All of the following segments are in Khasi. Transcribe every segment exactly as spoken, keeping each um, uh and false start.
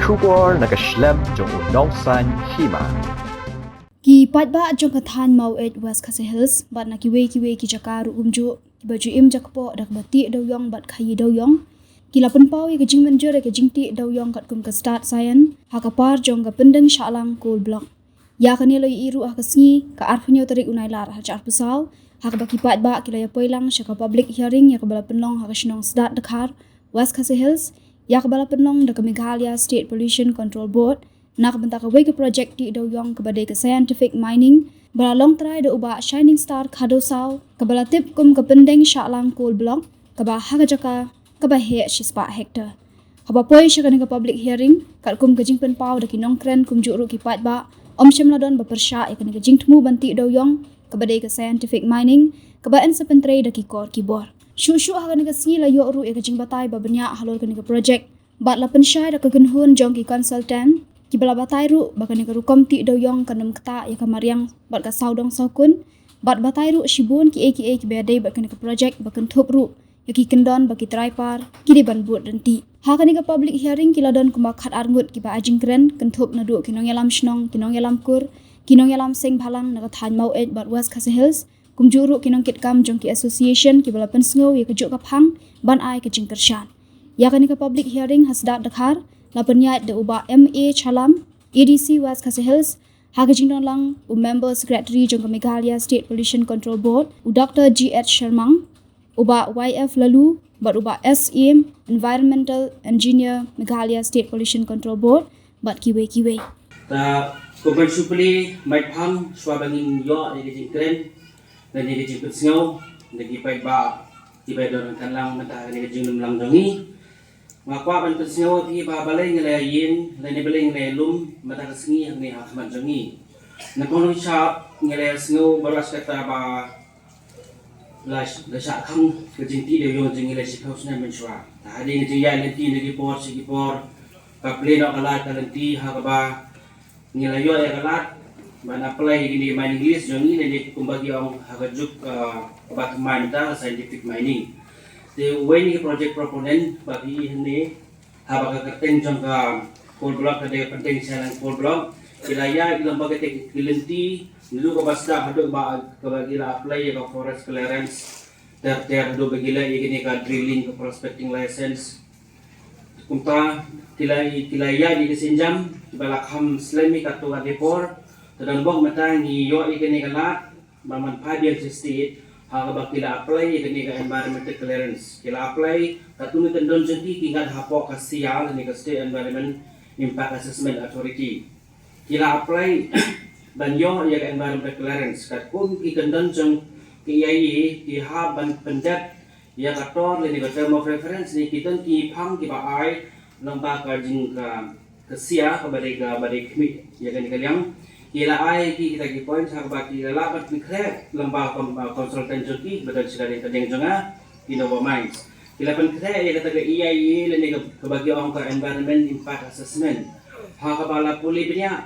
Khubor na ka shlem jong u nongsan hima. Ki paidbah jong ka thaiñ Maweit, West Khasi Hills bad na kiwei kiwei ki jaka ruh kumjuh kiba ju im jakpoh da kaba tih dewïong bad khaii dewïong ki la pynpaw ïa ka jingmynjur ïa ka jingtih dewïong katkum ka Start Science ha ka par jong ka Pyndenshahlang Coal Block. Ïa kane la ïohi ruh ha ka sngi ka arphew hynñiew tarik u Nailar ha ka arphew saw, ha kaba ki paidbah ki la ïa poi lang sha ka public hearing ïa kaba la pynlong ha ka shnong Sdat Dkhar, West Khasi Hills, ïa kaba la pynlong da ka Meghalaya State Pollution Control Board na ka bynta kawei ka project tih dewïong kaba dei ka scientific mining, ba la long trai da u Bah Shining Star Khadosaw, kaba la tip kum ka Pyndenshahlang Coal Block, kaba ha ka jaka kaba heh shispah hektar. Haba poi sha kane ka public hearing, katkum ka jingpynpaw da ki nongkren kumjuh ruh ki paidbah, ym shym la don ba pyrshah ïa kane ka jingthmu ban tih dewïong kaba dei ka scientific mining, kaba yn sa pyntrei da ki kor ki bor. Shuh shuh ha kane ka sngi la ïoh ruh ïa ka jingbatai ba bniah halor kane ka project bad la pynshai da ka kynhun jong ki consultant kiba la batai ruh ba kane ka rukom tih dewïong kan ym ktah ïa ka mariang bad ka sawdong sawkun, bad batai ruh shibun kiei kiei kiba ïadei bad kane ka project ba kynthup ruh ïa ki kyndon ba ki trai par ki dei ban bud ryntih. Ha kane ka public hearing ki la don kumba khatar ngut kiba ai jingkren, kynthup naduh ki nongïalam shnong, ki nongïalam kur, ki nongïalam seng bhalang na ka thaiñ Maweit bad West Khasi Hills, kumjuh ruh ki nongkitkam jong ki association kiba la pynsngew ïa kajuh ka phang ban ai ka jingkyrshan. Ïa kane ka public hearing ha Sdat Dkhar la pynïaid da u Bah M A Chalam, A D C West Khasi Hills, ha ka jingdon lang u Member Secretary jong ka Meghalaya State Pollution Control Board, u Doctor G H Sharmang, u Bah Y F Lalu bad u Bah S M, Environmental Engineer, Meghalaya State Pollution Control Board, bad kiwei kiwei. Ta kumban shu plie mai phang shuwa ba ngin ïoh ïa ka jingkren, da ïa ka jingpynsngew da ki paidbah kiba don ryngkat lang mynta ha ka jinglum lang jong ngi. Nga kwah ban pynsngew ïa phi ba balei ngi la ïeng lane balei ngi la lum mynta ka sngi hangne ha khmat jong ngi. Nyngkong nyngkong ngi la sngew baroh shi katta ba la, la shah khang ka jingtih dewïong jong ngi la shiphew snem mynshuwa. Te hadien ka jingïaid lynti na ki por sha ki por, ka plie noh ka lad ka lynti ha kaba ngi la ïoh ïa ka lad ban apply ïa kine ki mining lease jong ngi, ne kumba ki ong ha ka juk, ah, kaba thymmai mynta, scientific mining. Te uwei na ki project proponent ba phi i hangne, haba ka kyrteng jong ka coal block ka dei ka Pyndenshahlang Coal Block, ki la ïaid lyngba katei ka lynti naduh kaba sdang haduh ba kaba ki la apply ïa ka forest clearance ter ter haduh ba ki leh ïa kane ka drilling, ka prospecting license. Kumta ki la, ki la ïaid ïa ki sienjam kiba la kham slem hi katto katne por. Te donbok mynta ngi ïoh ïa kane ka lad ba man phai biang sha state, ha kaba ki la apply ïa kane ka environmental clearance. Ki la apply katkum ki kyndon jong ki, ki ngat hapoh ka S E A lane ka State Environment Impact Assessment Authority. Ki la apply ban ïoh ïa ka environmental clearance. Katkum ki kyndon jong ka E I A, ki hap ban pyndep ïa ka tor lane ka term of reference ne ki don ki phang kiba ai lyngba ka jing ka, ka S E A kaba dei, kaba dei khmih ïa kane ka liang. Ki la ai ki kita ki points ha kaba ki la lah ban pynkhreh lyngba kon-, consultant jong ki ba don shadien ka liang jong nga, ki Nova Mines. Ki la pynkhreh ïa kata ka E I A lane ka, kaba ki ong ka Environment Impact Assessment. Ha kaba la pule bniah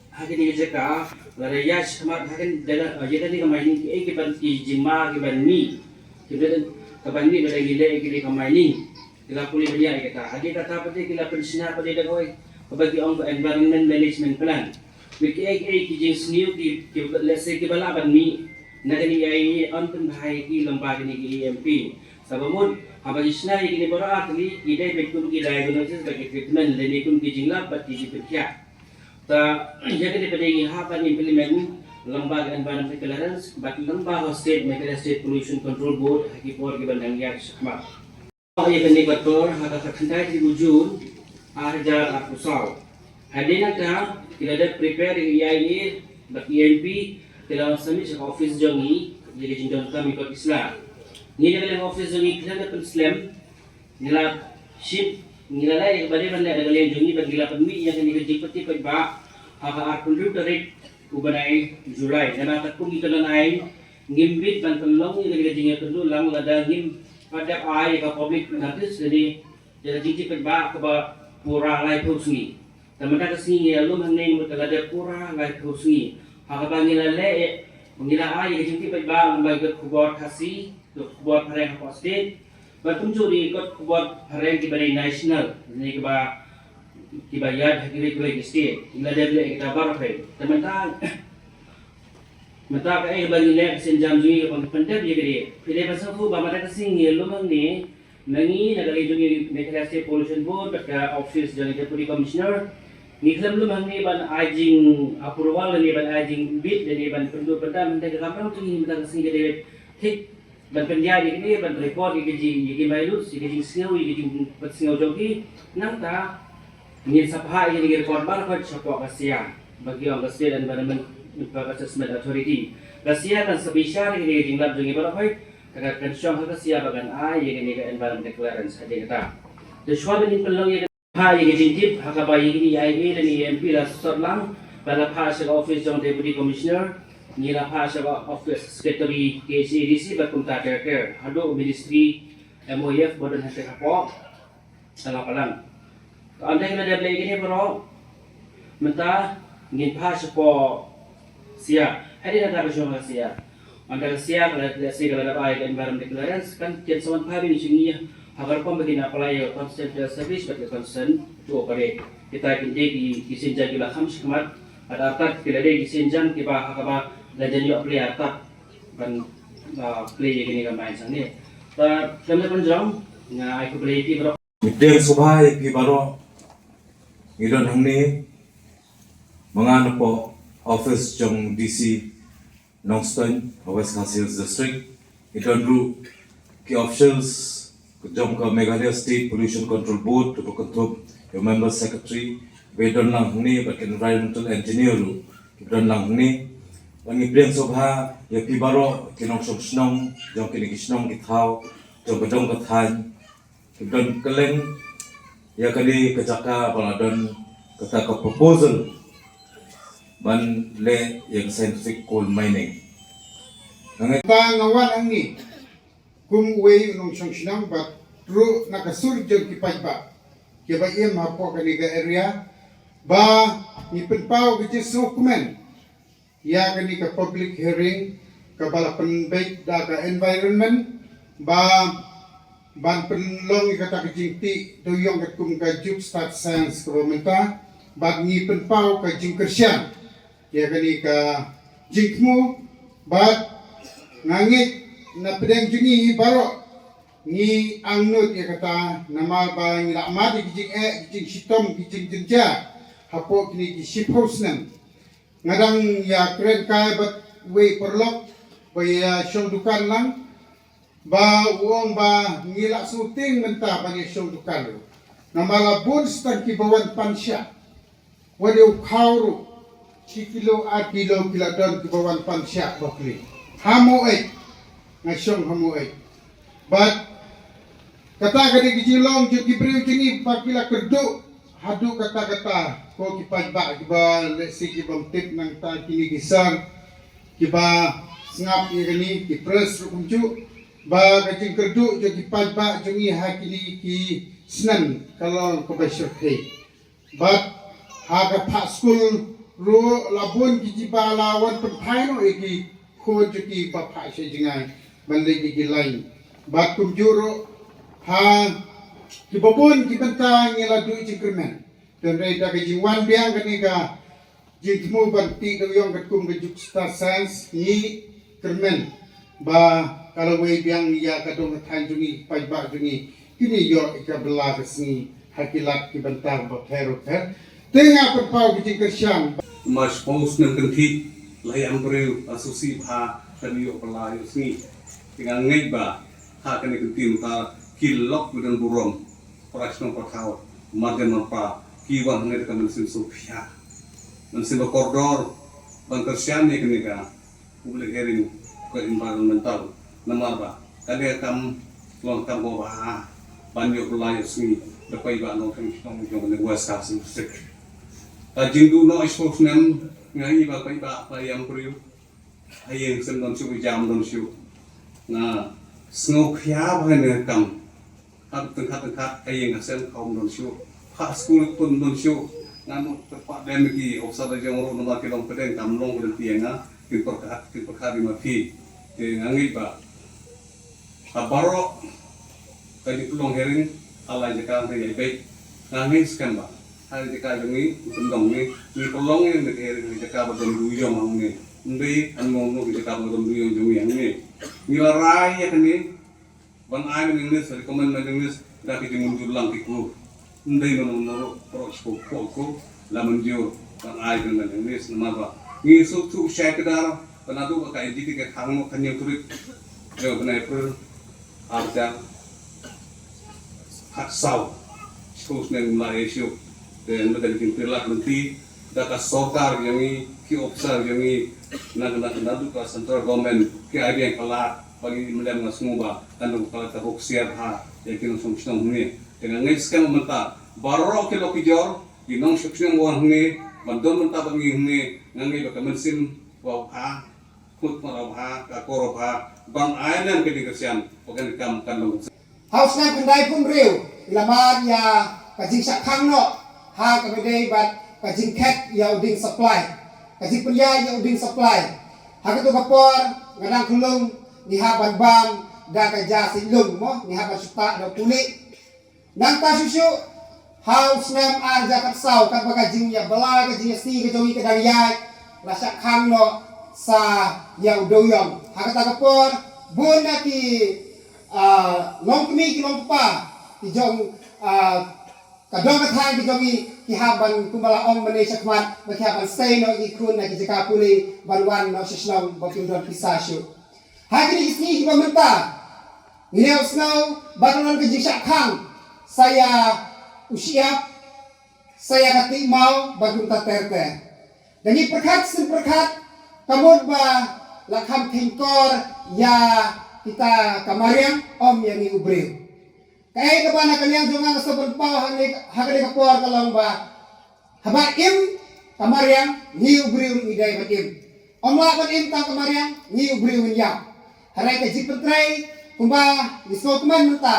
ha kane ka jaka, lada ïa shikmat ha kane, da la, ïa kane ka mining, kiei kiban ki jingma kiban mih, kiban, kiban mih lada ngi leh ïa kane ka mining. Ki la pule bniah ïa kata. Hadien kata pat ki la pynshna pat da kawei kaba ki ong ka Environment Management Plan. Bad kiei kiei ki jingsniew ki, ki, let's say, kiba lah ban mih na kane ka E I A, yn pynbha ïa ki lyngba kane ka E M P. Sa ba mut haba ki shna ïa kine baroh artylli, ki dei beit kum ki diagnosis bad ki treatment, lane kum ki jinglap bad ki jingpynkhiah. Ta, ïa kane pat ngi hap ban implement lyngba ka environmental clearance bad lyngba ka state, Meghalaya State Pollution Control Board, ha ki por kiban dang ïaid shakhmat. Ïa kane ka tor ha ka khatkhyndai tarik u June ar hajar arphew saw. Hadien nangta ki la dep prepare ïa ka E I A bad E M P, ki la submit sha ka office jong ngi ïa ka jingdonkam ïa kot ki sla. Ngi ïa ka office jong ngi ki la dep pynslem, ngi la shim, ngi la leh ïa kaba dei ban leh da ka liang jong ngi bad ngi la pynmih ïa kane ka jingpynpaw paidbah ha ka arphew hynriew tarik u bnai July. Namar katkum ki kyndon aiñ ngim bit ban pynlong ïa kane ka jingïakynduh lang lada ngim pat dep ai ïa ka public notice lane ïa ka jingtip paidbah kaba pura laiphew sngi. Te mynta ka sngi ngi ïalum hangne mut ka la dep pura laiphew sngi. Ha kaba ngi la leh, ngi la ai ïa ka jingtip paidbah lyngba ki kot khubor Khasi, kot khubor phareng hapoh state, bad kumjuh ruh ki kot khubor phareng kiba dei national, ne kiba kiba ïaid ha kiwei kiwei ki state. Ngi la dep leh kita baroh hi. Te mynta mynta kaei kaba ngi leh ka sienjam jong ngi kaba ngi pyndep ïa kane. Phi dei ban sngewthuh ba mynta ka sngi ngi lum hangne na ngi na ka liang jong ngi, Meghalaya State Pollution Board bad ka office jong ngi Deputy Commissioner. Ngi khlem lum hangne ban ai jing approval lane ban ai jingbit lane ban pynduh pyntan, mynta ka kamram jong ngi mynta ka sngi ka dei thik ban pynïaid ïa kine, ban record ïa ka jing, ïa ki mileage, ïa ka jingsngew, ïa ka jingpynsngew jong ki. Nangta ngin sa phah ïa kine ki record baroh khoit shapoh ka S E A, ba ki ong ka State Environment Impact Assessment Authority. Ka S E A kan sa bishar ïa kine ki jinglap jong ngi baroh khoit, te kan shong ha ka S E A ba kan ai ïa kane ka environmental clearance hadien kata. Te shuwa ba ngin pynlong ïa ka, phah ïa ka jingtip ha kaba ïa kine i I A lane i M P la sot lang, ba la phah sha ka office jong Deputy Commissioner, ngi la phah sha ka office secretary K H A D C bad kumta ter ter haduh ministry M O F ba don hangtei hapoh Sala Palang. Ka ynda ngi la dep leh ïa kine baroh, mynta ngin phah shapoh S E A. Hadien kata ka shong ha S E A. Ynda ka S E A ka la, let's say, ka la dep ai ka environment clearance, kan kin sa wan phah biang sha ngi ha ka rukom ba kin apply ïa ka consent to service bad ka consent to operate. Kita kin dei ki, ki sienjam kiba kham shakhmat, bad artat ki la dei ki sienjam kiba ha kaba la jan ïoh plie artat ban, ah, plie ïa kine ka mine hangne. Te khlem da pynjrong, nga ai khublei ïa phi baroh. Ngi pdiang sngewbha ïa phi baroh. Ngi don hangne, ma nga napoh office jong D C Nongstoiñ, West Khasi Hills District. Ngi don ruh ki officials jong ka Meghalaya State Pollution Control Board, kiba kynthup ïa u member secretary, ba don lang hangne, bad ki environmental engineer ruh ki don lang hangne. Bad ngi pdiang sngewbha ïa phi baroh ki nongshong shnong jong kine ki shnong ki thaw jong ka dong ka thaiñ, ki don kylleng ïa kane ka jaka ba la don kata ka proposal ban leh ïa ka scientific coal mining. Nga ngeit ba nga wan hangne kum uwei u nongshong shnong bad ruh na ka sur jong ki paidbah kiba im hapoh kane ka area, ba ngi pynpaw ka jingsngewkmen ïa kane ka public hearing kaba la pynbeit da ka environment, ba ban pynlong ïa kata ka jingtih dewïong katkum ka juk stad science kaba mynta, bad ngi pynpaw ka jingkyrshan ïa kane ka jingthmu, bad nga ngeit na pdeng jong ngi baroh ngi angnud ïa kata, namar ba ngi la mad ïa ki jingeh, ki jingshitom, ki jingjynjar hapoh kine ki shiphew snem. Nga dang ïa kren kai bad uwei u paralok ba ïa shong dukan lang, ba u ong ba ngi la sngewtieng mynta ban ïa shong dukan ruh. Namar la bun shen kiba wan pan shiah, wat ïa u khaw ruh, shi kilo ar kilo ki la don kiba wan pan shiah ba plie. Ha Maweit, nga shong ha Maweit. Bad kata ka dei ka jinglong jong ki briew jong ngi ba ki la kyrduh haduh katta katta, ko ki paidbah kiba lehse ki bym tip, nangta kine ki sar kiba sngap ïa kane, ki press ruh kumjuh, ba ka jingkyrduh jong ki paidbah jong ngi ha kine ki snem ka long kaba shyrkhei. Bad ha ka phah skul ruh la bun ki kiba la wan pynphai noh ïa ki khun jong ki ba phah sha jngai ban leit ïa ki lain. Bad kumjuh ruh ha kiba bun ki bynta ngi la duh jingkyrmen. Hynrei da ka jingwan biang kane ka jingthmu ban tih dewïong katkum ka juk stad science, ngi kyrmen ba ka la wei biang ïa ka dong ka thaiñ jong ngi, paidbah jong ngi, kin ïoh ïa ka bylla ka sngi ha ki lad ki bynta bapher bapher. Te nga pynpaw ka jingkyrshan. Mar shiphew snem kynthih la ïam briew, la sngewsih bha, kan ïoh bylla ïoh sngi. Te nga ngeit ba ha kane ka ktien mynta ki lok ba don burom, para shnong para thaw, marjan marpa, ki wan hangne da ka mynsiem sngewkhia, mynsiem ba kordor ban kyrshan ïa kane ka public hearing ka environmental, namar ba kane ka kam long kam ba bha ban ïoh bylla ïoh sngi da paidbah nongshong shnong jong ka West Khasi Hills District. Ka jingduh noh shiphew snem, nga i ba paidbah ba ïam briew, ha ïing sem don shuh, jam don shuh. Nga sngewkhia bha ïa kane ka kam. Ha tyngkhat tyngkhat ha ïing ha sem kham don shuh, ha skul pun don shuh. Nga mut kyrpad lem ïa ki officer la jong ruh, namar ki long pdeng, kam long pdeng, ïa nga kin pyrkhat, kin pyrkhat ïa ma phi. Te nga ngeit ba ha baroh ka jingpynlong hearing ha la jaka, nga ngeit skhem ba Ha ka jaka jong ngi, ngi pynlong ngi, ngi pynlong ngi, ngi ka jaka ba don duyong hangne. Ym dei, hangne, hangne ka jaka ba don duyong jong ngi hangne. Ngi la rai ïa kane, ban ai ban ïa ngi list, recommend ban ïa ngi list, da ki jingmynjur lang ki ku. Ym dei mano mano ruh, baroh shi ko ko, la mynjur, ban ai ban ïa ngi list, namar ba ngi suk suk shai kdar, ba naduh ba ka N G T ka khang noh, ka hynñiew tarik jong u bnai April, ar hajar khatsaw. Shu snem la issue. Te mynta ka jingpyrshah lynti da ka sorkar jong ngi, ki officer jong ngi, na ka, na ka, naduh ka central government, ki ai biang palat, ba ngi, ym lem, nga sngew ba kan long palat ka husiar ha ïa ki nongshong shnong hangne. Te nga ngeit skhem mynta baroh ki lok ki jor, ki nongshong shnong hangne, ban don mynta bad ngi hangne, nga ngeit ba ka mynsiem ba bha, khut ba bha, ka akor ba bha, ban ai lem ka jingkyrshan ba kane ka kam kan long. Ha u snem khyndai phew hynriew, ngi la mad ïa ka jingshah khang noh ha kaba ïadei bad ka jingkhet ïa u dieng supply, ka jingpynïaid ïa u dieng supply. Ha kato ka por, nga dang khyllung, ngi hap ban bam da ka ja sait lung mo, ngi hap ban shu tah da u pule. Nangta shuh shuh, ha u snem ar hajar khatsaw, katba ka jingïabylla, ka jingïasih ka jong ngi ka dang ïaid, la shah khang noh sa ïa u dewïong. Ha kata ka por, bun na ki, ah, longkmie ki longkpa ki jong, ah, ka dong ka thaiñ ki jong ngi, ki hap ban, kumba la ong mynne shakhmat, ba ki hap ban sei noh ïa ki khun na ki jaka pule, ban wan noh sha shnong ba kim don pisa shuh. Ha kine ki sngi kiba mynta, ngi la ïohsngew ba ka long ka jingshah khang sa ïa u shyiap, sa ïa ka tei maw, bad kumta ter ter. Da ngi pyrkhat sien pyrkhat, ka mut ba la kham kheiñkor ïa kita ka mariang, ym ïa ngi u briew. Kaei kaba na ka liang jong nga nga sngewbha ban paw ha kane, ha kane ka por ka long ba haba im ka mariang, ngi u briew ruh ngi dei ban im. Ym lah ban im tang ka mariang, ngi u briew ngin ïap. Hynrei ka jingpyntrei, kumba ngi sngewkmen mynta,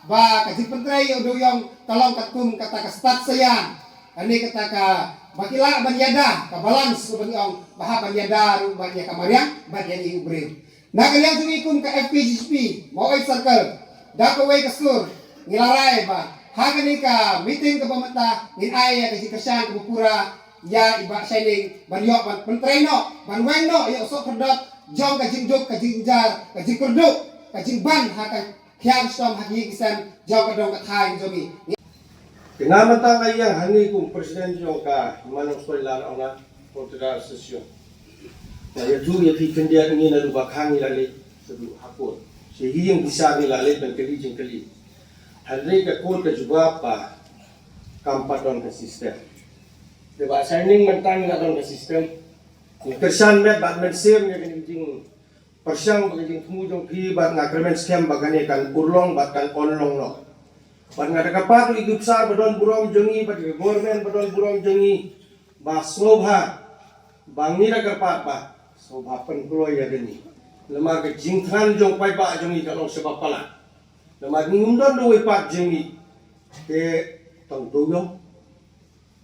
ba ka jingpyntrei ïa u dewïong ka long katkum kata ka stad saian. Kane kata kaba ki lah ban ïada, ka balance, kumba ngi ong, ba hap ban ïada ruh bad ïa ka mariang, bad ïa ngi u briew. Na ka liang jong ngi kum ka F K J G P Mawhati Circle, da kawei ka sur, ngi la rai ba ha kane ka meeting kaba mynta ngin ai ïa ka jingkyrshan kaba pura ïa i Bah Shining ban ïoh ban pyntrei noh, ban weng noh ïa u soh khyrdop jong ka jingduk, ka jingjynjar, ka jingkyrduh, ka jingban ha ka khian shitom ha ki ïing ki sem jong ka dong ka thaiñ jong ngi. Te nga mynta nga ïeng hangne kum president jong ka Manong Soilar Owner Cooperative Association. Nga ïathuh ïa phi khyndiat, ngi naduh ba khang ngi la leit shaduh ha court. Sha ki ïing ki sem ngi la leit ban kylli jingkylli. Hynrei ka court ka jubab ba kam pat don ka system. Te Bah Shining, mynta ngi la don ka system. Ngi kyrshan met bad mynsiem ïa kane ka jing pyrshang bad ka jingthmu jong phi, bad nga kyrmen skhem ba kane kan urlong bad kan wan long noh. Bad nga da kyrpad ïa ki officer ba don burom jong ngi, bad ïa ka government ba don burom jong ngi, ba sngewbha, ba ngi da kyrpad ba sngewbha pynkloi ïa kane. Namar ka jingthngan jong paidbah jong ngi ka long shibun palat. Namar ngim don da uwei pat jong ngi, te tang u dewïong,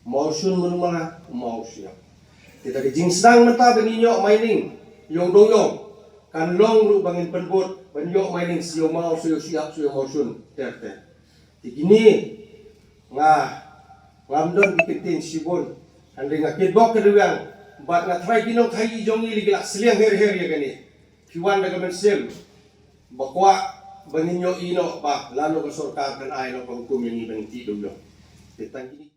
mawshun, mano mano, mawshyiap. Te da ka jingsdang mynta ba ngin ïoh mining ïa u dewïong, kan long ruh ba ngin pynbud ban ïoh mining sha u maw, sha u shyiap, sha u mawshun ter ter. Te kine nga, ngam don ki ktien shibun, hynrei nga kitbok ka dewïong bad nga tharai ki nongkhaïi jong ngi la ki la sliang her her ïa kane. Ki wan da ka mynsiem ba kwah ba ngin ïohi noh ba lano ka sorkar kan ai noh ka hukum ïa ngi ban tih dewïong. Te tang kine.